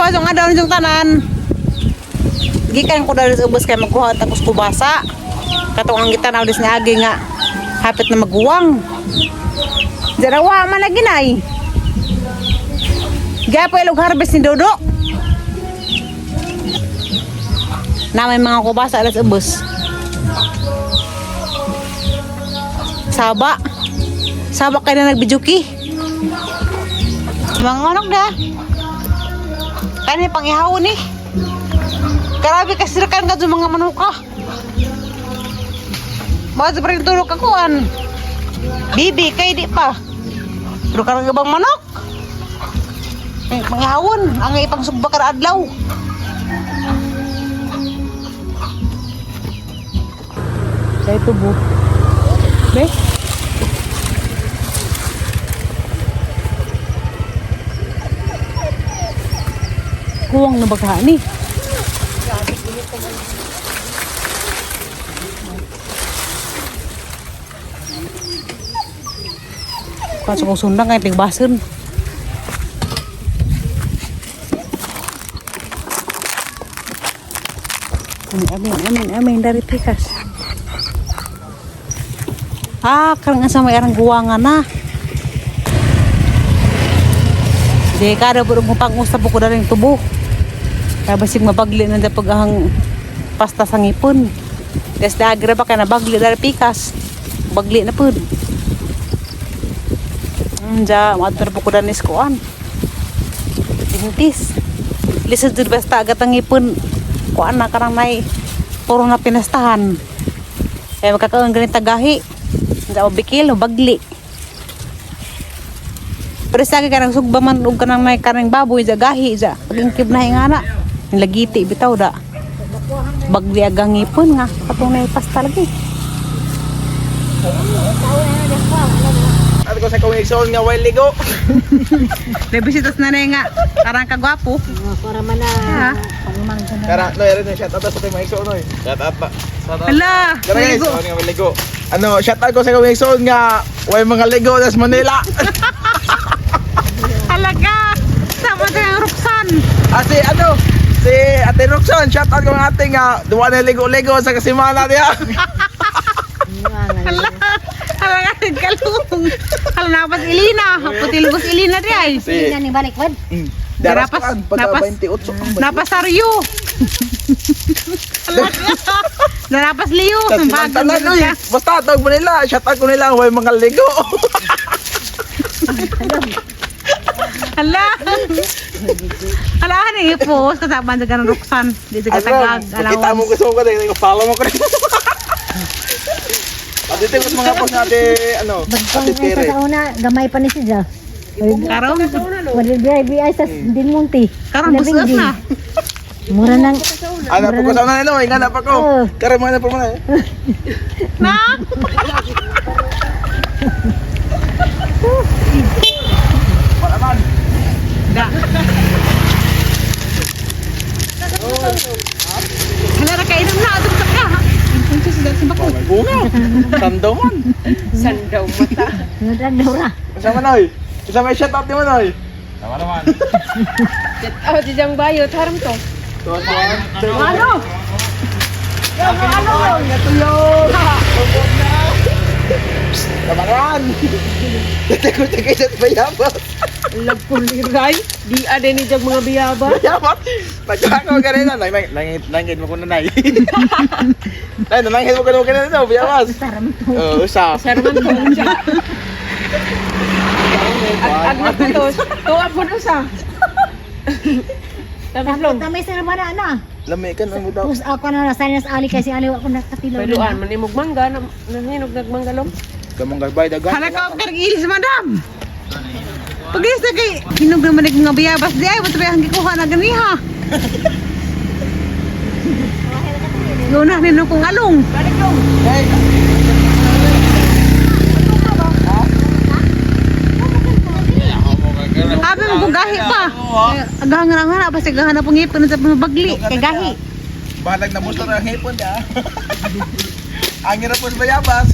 Pasong adaw niyong tanan. Gikan ko dali sa ubos kay magkuha tapos kubasa. Katong ang gitanaw dis nga agi nga hapit na maguwang. Jarawa man lagi nay. Gapo ilog harvest ni Dodo. Na may mga kubasa alas ubos. Saba. Saba kay na nagbijuki. Mga manok na. Kani pang ihaw ni. Karabi kasi kan ka mga manuka. Mga sa rin tulog kakuan. Bibi kay di pa. Pero karang ibang manok. Eh, pangihawon, ang ipang sugba kada adlaw. Kay tubo. Be? Kuwang na bagha ni. Kaso kung sundang kay tigbason. Amin, amin, amin, amin, dari pikas. Ah, karang sa may arang guwangan na. Di kada po mo pang-usap ko daring tubo. Kaya basig mabagli na sa pagahang pasta sa ngipon. Des dagra pa ka na bagli dari pikas. Bagli na po. Ja, maadto na po ko danis kuan. Dintis. Lisod jud basta agat ang ngipon. Kuan na karang nay puro na pinastahan. Kaya magkakaon ganit tagahi. Hindi bikil o bagli. Pero sa akin kanang sugba man og kanang may kanang baboy ja gahi ja. Pagingkib na ingana. Lagiti bitaw da. Bagli agang ngipon nga katong nay pasta lagi. At ko sa kong igsoon nga way ligo. May bisitas na na nga karang kagwapo. Para man na Ha? Kara, no, yari na shout out sa ating mga igsoon oy. Shout out ba? Shout out. Hala, Kara guys, naligo. igsoon nga way ligo. Ano, shout out ko sa kong igsoon nga way mga ligo das Manila. Halaga. Sama sa ang Roxanne. Ah, si ano, si Ate Roxanne, shout out ko ang ating nga duwa na ligo-ligo sa kasimana niya. Hala. Halaga kalung. Hala napas Ilina. Putilbos Ilina di ay. Si na ni balik wad. Daras Napas- pa pagka napas- 28 ang Napasaryo. Halaga. Narapas Leo. Tas Bago tanan oy. Basta tawag mo nila, shout out ko nila way mga ligo. Hala. Hala ni po kasama sa ganang Roxanne. Di sa Ano, katagag. kita mo gusto ko dahil follow mo ko rin. At dito yung mga post natin, ano, Bagpang Ate Tere. sa una gamay pa ni siya. Karon, Wala BI sa Dinmonte. karon busot na. Mura nang Ano po ko sa una nila, may ganap ako. Oo. Kara mga na po muna eh. Na. Wala man. Da. Hala ra kainom na adto sa ka. Punto sa sa bako. May bunga. Sandaw man. Sandaw mata. nagdadora. Kasama na oy. Kasama shout out ni mo noy. Tama naman. Get out di jang bayo haram to. Ano? Ano? Tama naman. Tatakot-takot sa bayabas. Lagkuliray. Di ade ni jag mga biyaba. Bayabas. Pagkakaw ka rin na. Nangit mo ko na nay. Nay, nangit mo ko na kanina no, bayabas. Oo, usa. Sarman to siya. Ag ag na to. Tuwa po no sa. Tapos long. Tamay sa naman na na. Lami ka nang daw. Tapos ako na nasa nas ali kasi ali ako nakatilaw. Pailuan man imog mangga nahinog nagmanggalom. Kamong gabay dagan. Hala ka kag ilis madam. Pag-ilis na kay hinog naman ang mga bayabas di ay ba't ba ang gikuha na ganiha. Yun na nino kong along. Hey. Abi mo kung gahi pa. Agahan nga nga pa sigahan na pong ipon sa bagli kay gahi. Balag na musto ng hipon da. Ang hirap po sa bayabas.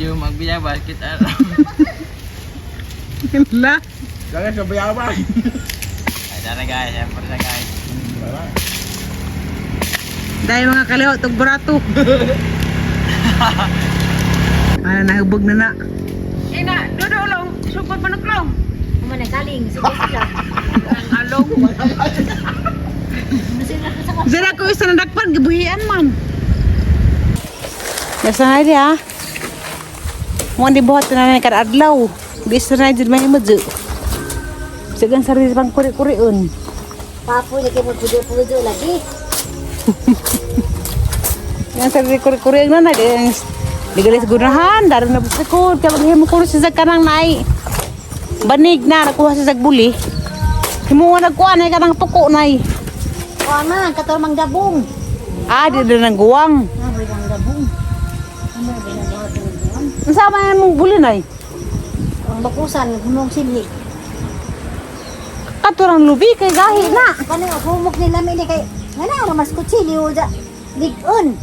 Yung magbiyabas kita. Hala. Dagan sa bayabas. Ay, Sana guys, siyempre sa guys. Wala. Dahil mga kaliho, tug barato. Ano, nahubog na na. Ina, dodo ulong, sukod manuklong. Kumana galing sige sila. Ang along. Sila ko sa Zara ko isa nadakpan, gibuhian man. Nasa na di ha. Mo di buhat na na kada adlaw. Di sa na jud mahimo jud. Sagan sa rin pang kuri-kurion. Papo ni kay magpujo-pujo lagi. Yan sa rin kuri-kurion na na di di galis gunahan, daron na pusikod kay maghimo ko sa zag kanang nay. Banig na nakuha sa zagbuli. Himo nga nagkuha na kanang puko nay. O man, katol mang gabong. Ah, di na nang guwang. Ah, may mang gabong. Ano ba nang gabong? Unsa man mong buli nay? Ang bakusan, humong silhi. Katurang lubi kay gahi na. Kano humok nila mi ni kay ngana ra mas kutsilyo ja. Ligon.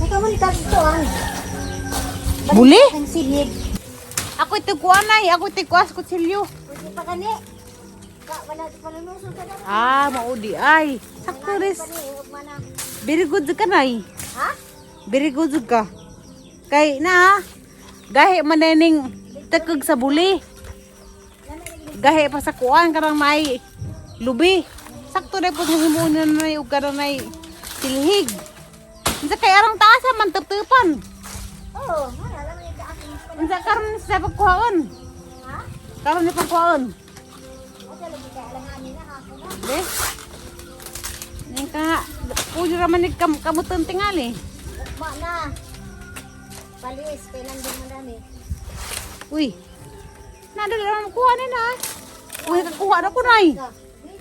Nakaw man ito ang. Buli? Ang silhig. Ako ito kuha nay, ako ito kuha sa kutsilyo. Pwede pa kani. Ka wala pa lulusog ka na. Ah, maudi ay. Sakto res. Pani ug mana. Very good ka nay. Ha? Very good ka. Kay na, gahi man na ning takag sa buli. Gahi pa sa kuan karang may lubi. Sakto na po nga himuon na nay ug karang nay silhig. Unsa kay arang taas man tuptupan. Oo, wala lang ni aking Unsa karon sa pagkuhaon? Ha? Karon ni pagkuhaon. O lagi kay alanganin na ako na. Be. Ning ka, pwede raman ni kam kamutan tingali. Ugma na. Palis kay nandun man dami. Uy. Nadala naman kuha ni na. Uy, kakuha na ko nay. Ka.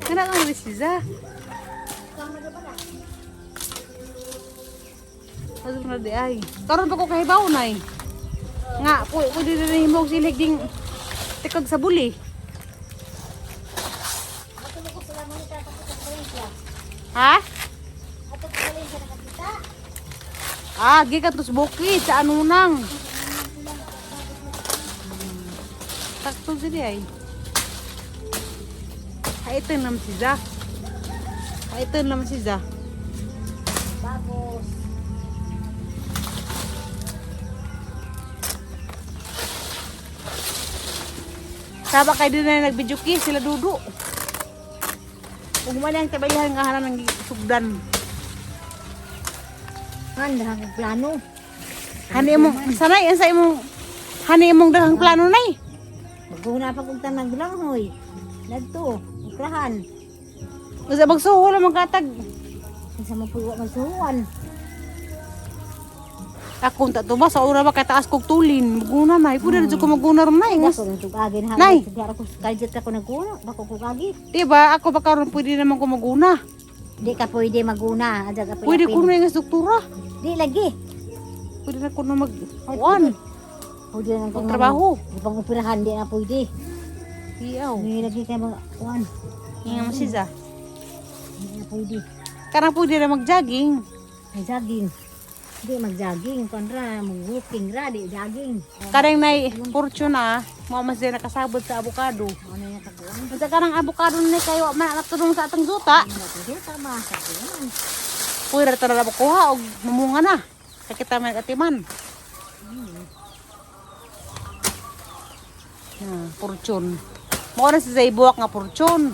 Kana kang resiza. Kama na ba? Azul na di ay. Karon pa ko kahibaw nay. Nga, pwede na himog silig ding tikag sa buli. Ato mo ko sila mo ni sa Valencia. Ha? Ato ko Valencia nakakita. Ah, gikan to sa bukid sa anunang. Sakto dili ay. Ay, ito naman si Za. Ay, ito naman si Za. Tapos Saba kay din na nag-video kiss sila dudu. Ug man ang tabayahan nga hanan ng sugdan. Han, dahang plano. Hani imong sanay ang sa imong hani imong daghang plano nay. Maguna pa kong tanang hoy. Nagto, ukrahan. Usa magsuho lang katag. Kinsa man puy wa magsuhuan. Ako ta to ba sa ora ba kay taas kog tulin. Maguna nay, pwede na jud ko maguna ron nay. Dako nang tugagin ha. Nay. Sigara ko kaljat ako naguna, bako ko kagi. Di ba ako ba karon pwede naman ko maguna. Di ka pwede maguna, adya ka Pwede ko na yung struktura. Di lagi. Pwede na ko na mag kuan, Pwede na kung magtrabaho. Di pang operahan di na pwede. Iyaw. Di lagi kay mga kuan. Nga mo siya. Di na pwede. Karang pwede na mag-jogging. May jogging. Di mag-jogging, kuan ra, mag-walking ra, di jogging. Karang nay fortune na, mo mas din nakasabot sa avocado. Ano yung kakuan? Unsa karang avocado ni kayo man natulong sa atong zuta. Ano tama sa kuan. Uy, ra tara na kuha og mamunga na. Kakita man atiman. Fortune. Mao na si Zay buwak nga fortune.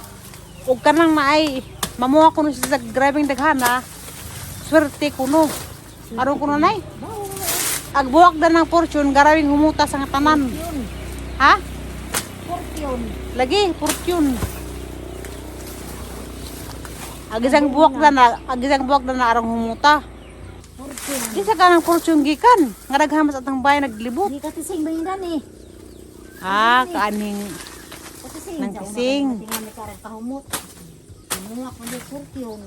Ug kanang naay mamuha kuno siya sa grabeng daghana. Swerte kuno. Aron kuno nay. Ag buwak na ng fortune, garabing humuta sa nga tanan. Ha? Fortune. Lagi, fortune. Ag isang buwak na na, ag isang buwak na na arang humuta. Fortune. Kinsa ka ng fortune gikan? Nga daghan mas atang bayan naglibot. Di ka tising ba yun eh? Ah, kaaning Katising. Nang tising. Sa una ka pahumot. Mga ko di fortune.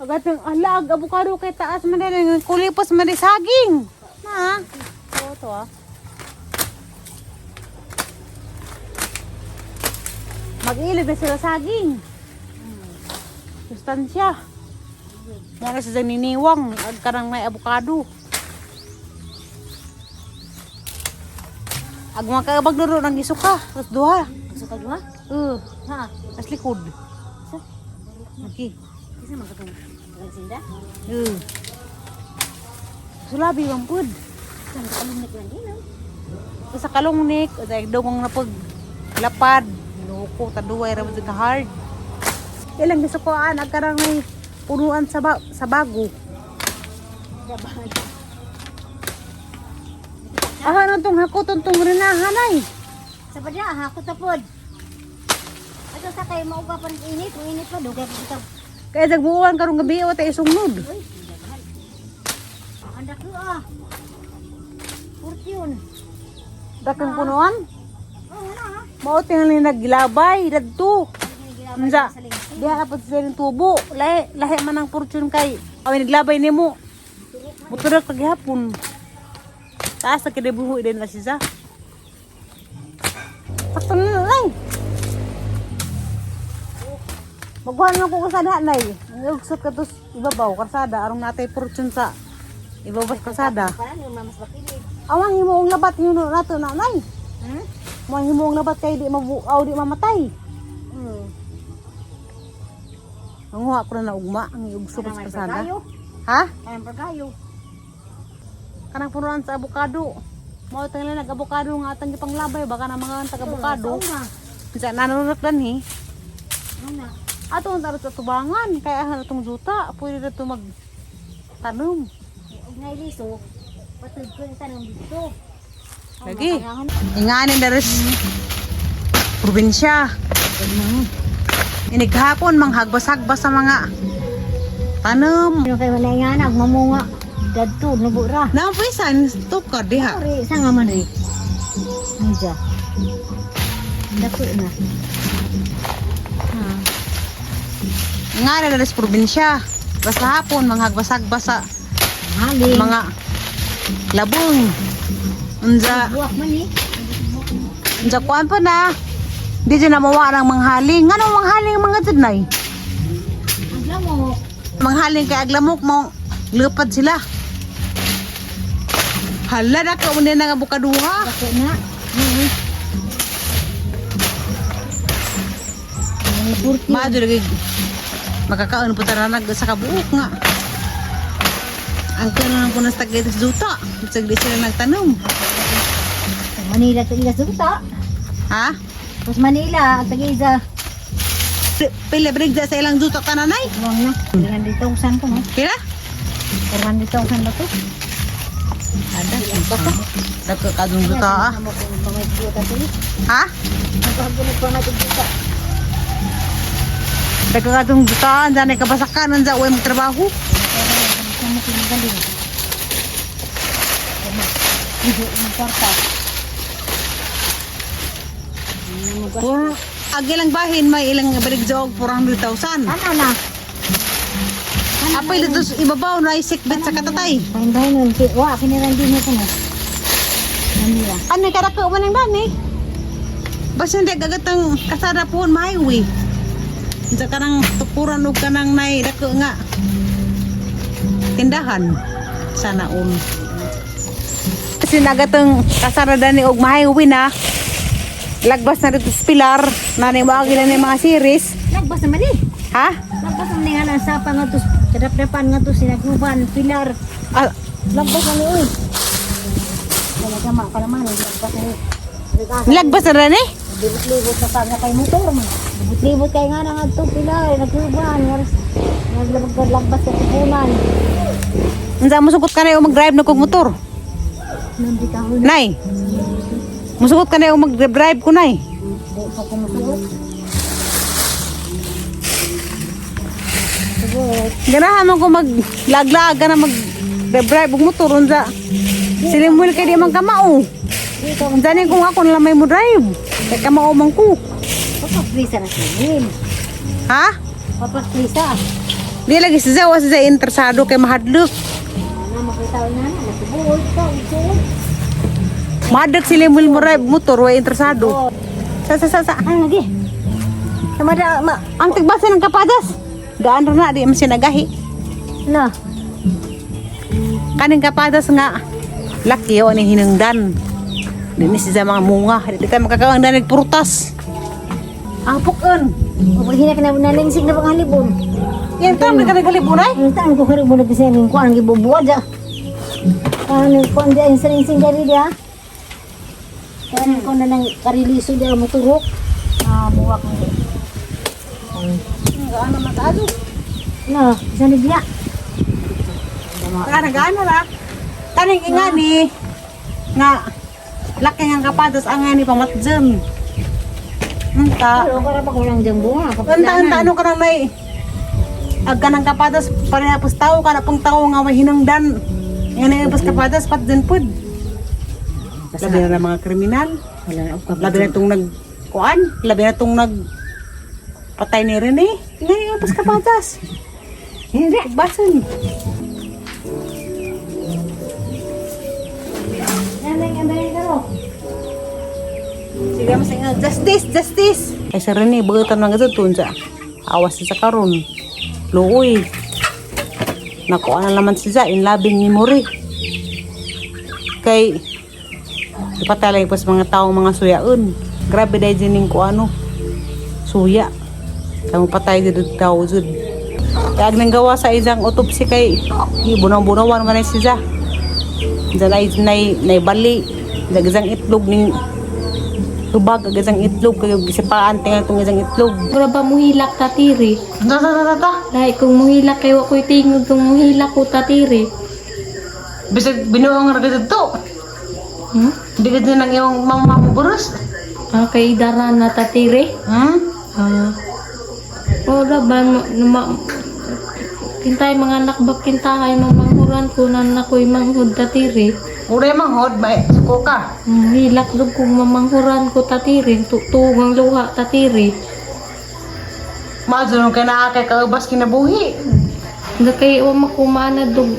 Agat ng ala, ag avocado kay taas man din kulipos man din saging. Na. Oo to ah. Mag-ilid na sila saging. Sustansya. Muna sa niniwang ag karang may avocado. Ag mga kabagluro nang isuka, tapos duha. Gusto ka duha? Ha? Tas likod. Okay. Isa man katong sinda. Sulabi man pud. Sa kalungnik lang din. Sa kalungnik, sa dugong na pag lapad, loko taduway ra ka hard. Ilang gisukuan ag karang may punuan sa sa bago. Ah, ano tong hakoton tong rinahanay? Sa padya ha ko tapod. Ato sa kay mauga pa ng init, kung init pa dugay pa kita. Kaya nagbuuan karong gabi o tayo sungnod. Uy, ang dako ah. Fortune. Dakang punuan. Oh, wala ah. Mao tingali naglabay dadto. Unsa? Sa lingsi. Diha ka sa rin tubo. Lahi lahi man ang fortune kay aw naglabay nimo. Muturak paghapon. Taas sa kinibuhi din na siya. Sakto na lang. Magkuhan nga ko kasada nay. Ang ugsot ka to sa ibabaw kasada arong natay fortune sa ibabaw sa kasada. Parang yung mamas bakilig. Awang himo ang labat yun nato na nay. Hmm? Mo himo ang labat kay di mabuaw di mamatay. Manguha ko na na ugma ang iugso ko sa Kanang may kasada. pagayo. Ha? Kanang pagayo. Kanang punuan sa abukado. Mao tang nag abukado nga atang gipanglabay baka na mga tag abukado. Sa una. Sa nanunot dan hi. Ano? Ato ang tarot sa tubangan kaya ano tong juta pwede na to mag tanom. Og nailiso, patud ko yung tanong dito. Ang Lagi. makayangan. Ingani na rin probinsya. Inighapon manghagbas-hagbas sa mga tanom. Ano kay wala nga nag mamunga dadto nubo ra. Naampisan tukar diha. Ori sa nga man ri. Nija. Dako na. Ha. Ingani na rin probinsya. Basta hapon manghagbas-hagbas sa Haling. mga labong. Unsa Buwak man eh. unsa kuan pa na. Di dyan na mawa ang manghaling. Ngano manghaling ang mga dyan nay? Ang lamok. Manghaling kay aglamok mo lupad sila. Hala na ka una nga bukaduha. Dako na. Ano purti? Maadyo lagi makakaon po taranag sa kabuok nga. Ang kanon ko na sa tagay sa duta. Sa di sila nagtanom. Sa Manila to ila sugta. Ha? Tapos Manila, ang tagiza. Pila brigda sa ilang duta tananay? Buwang na. 300,000 ko no. Pila? 400,000 ba to? Ada. Dako kadung duta ah. Ha? Dako kadung duta andan ay kabasakan andan uwi magtrabaho. Pur ang ilang bahin may ilang baligja og 400,000. Ano na? Apay dito sa ibabaw na isikbit sa katatay. Bahin-bahin nun. Wa, kinirandi mo ko no. Manila. Ano karako man ang dani? Basta hindi gagat ang kasada po highway. Unsa kanang tukuran og kanang nay dako nga tindahan sana all. Kasi nagatang kasara dani og highway na lagbas na dito sa pilar na ni moagi na ni mga series. Nagbas naman eh. Ha? Nagbas naman nga lang sapa nga to. Kadapdapan nga to sinagruban, pilar. Ah, Lagbas na ni uy. Talaga ma palaman. Lagbas na ni. lagbas na dani? Libot-libot na pa nga kay motor man. Libot-libot kay nga na nga to pilar. Nagruban. Naglabag-lagbas sa tipunan. Unsa mo sugot ka na mag-drive na kog motor? Nandi ka huli. Nay. Musugot ka na mag-drive ko nay. Di pa ko musugot. Sugot. Ganahan man ko maglaglag ka na mag drive og motor unsa. Silimuel kay di man kamao. Dito Unsa ni kung ako na lang may mo drive. Kay kamao man ko. Papaprisa na siya. Ha? Papaprisa. Di lagi si Zawa si Zay interesado kay mahadlok. Na makita na na nasubuod ka usuod. Mahadlok sila mo drive motor way interesado. Sa sa sa sa. Ano lagi? Sama da ma. Ang tigbasa ng kapadas. Daan ra na di man sinagahi. La. Kaning kapadas nga laki o ni hinungdan. Dinis sa mga munga. Di tayo makakawang danig prutas. Apok-on. Hina ka na nalingsig na bang halibon. Yan tam, nagkalibunay. Ang taan ko kari mo na kasi ang kuan gibubuwa dya. Ano kuan dya ang saringsing gari dya. Kaya ko na nang kariliso dya mo turok. Ah, buwak mo. Gaano magkaado? Na, isa ni biya. Gaano gaano ra? Taning inga ni nga laki nga kapados ang nga ni pamatjem. Unta. Pero kara pa kulang dyan bunga. Unta unta ano ka nang may agka ng kapados parehapos tao kana pong tao nga may hinungdan. Nga na pas kapados patjen pud. Labi na ng mga kriminal. Wala na ako Labi na itong nag kuan, labi na itong nag patay ni Rene. Nga yung pas kapatas. Hindi. Basan. Nanay, ang dali ka ro. Sige mas nga justice, justice. Ay sa Rene buutan man gud tunja. Awas sa karon. Luoy. Nakuha na naman siya in loving memory. Kay ipatay po sa mga taong mga suyaon. Grabe dahil din ko ano. Suya. Kamu patay dito tao jud. Kaya nang gawa sa isang autopsy kay ibunang-bunawan man siya. Diyan ay nay nay bali dagsang itlog ning tubag ag isang itlog kay gisipaan tingal tong isang itlog. Mura ba muhilak tatiri? Ta ta ta ta, ta. Lahi kung muhilak kay wa ko'y tingog kung muhilak ko tatiri. Bisag binuang ra dito. Hmm? Di ka din ang iyong mama mo buros. Ah, kay idara na tatiri. Hmm? Ah. Mura ba numa, kintay mga anak ba kintahay mamanghuran ko na nakoy manghud tatiri. Ure manghod may suko ka. Hilak jud kung mamanghuran ko tatiri, tutugang luha tatiri. Maadto kay naa kay kaubas kinabuhi. Nga kay wa makumana dug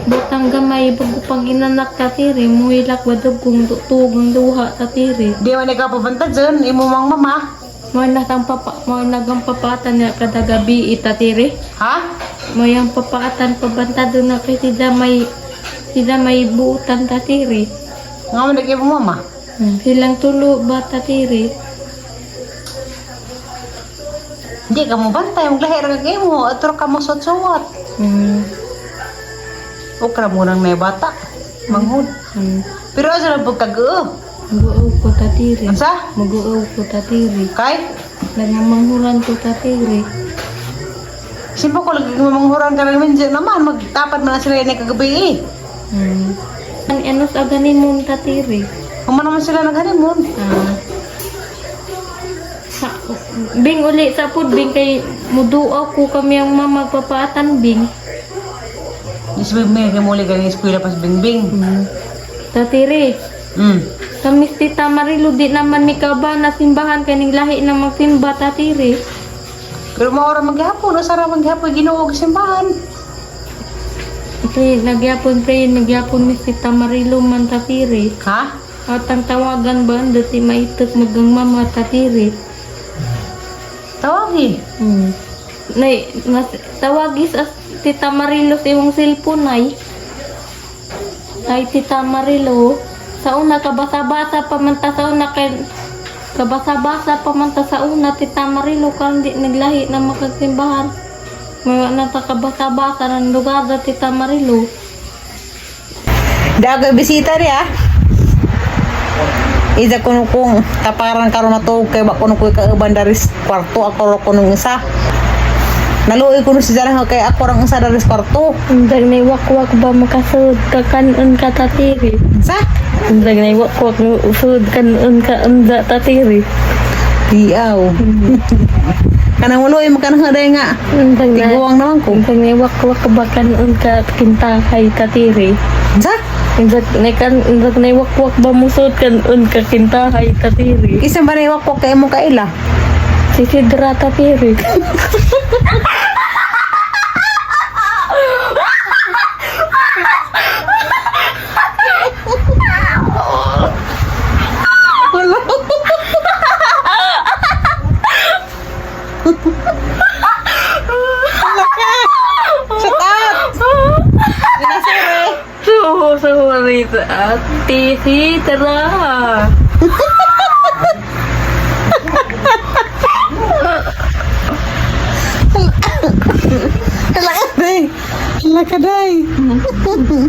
butang gamay bago pang inanak tatiri, muhilak ba dug kung tutugang luha tatiri. Di man ikaw pabanta dyan, imo mang mama. Mo na kang papa, mo na kang papaatan niya kada gabi itatiri. Ha? Mo yung papaatan pabanta doon na kay sila may buutan tatiri. Nga man imo mama. Silang tulo ba tatiri. Di ka mo bantay, maglahir ka kay mo, atro ka mo suwat. O ka mo nang may bata. Manghod. Pero asa na pagkag-oo? Mag-uaw ko tatiri. Unsa? Mag-uaw ko tatiri. Kay? Nagmamanghuran ko tatiri. Simpo ko lagi mamanghuran ka lang minsan naman, magtapat man na sila ni kagabi eh. Ang anos aganin mo tatiri. Human naman sila nag-honeymoon. Ah. Sa, bing uli sa pud bing kay muduaw ko kami ang mama papaatan bing. Is Bingbing, kay muli galing eskwela pas Bingbing. Tatiri. Sa Miss Tita Marilu, di naman mi kaba na simbahan kaning lahi na magsimba tatiri. Pero maura maghapon, o sara maghapon, Ginoo og simbahan. Pre, nagyapon pre, nagyapon Miss Tita Marilu man tatiri. Ha? At ang tawagan ba, dati maitok magang mama tatiri. Tawagi. Nay, mas, tawagis as Tita Marilu sa imong cellphone ay. Ay, Tita Marilu, sa una kabasa-basa pa man ta sa una kay kabasa-basa pa man ta sa una Tita Marilu karon di naglahi na makagsimbahan. Mga nata kabasa-basa ng lugar da Tita Marilu. Daga bisita ri ah. Isa kuno kung taparan karon matuog kay ba kuno koy kauban daris kwarto ako ra kuno isa. Naluoy kuno si Jarang kay ako rang isa daris kwarto. Undag nay wakwak ba makasud ka kanon ka tatiri. Sa? Undag nay wakwak usud kanon ka unda tatiri. Diaw. Kanang maluoy mo kanang haday nga. Undag na Tiguang naman ko. Undag nay wakwak ba kanon ka kintahay tatiri. Sa? Undag nay kan undag nay wakwak ba musud kanon ka kintahay tatiri. Isa ba na iwak kay mo kaila? Si Sidra tatiri. Wala. Wala ka. Shut up. Sorry. Sorry. Sa ate Citra. Hala ka day. Hala ka day.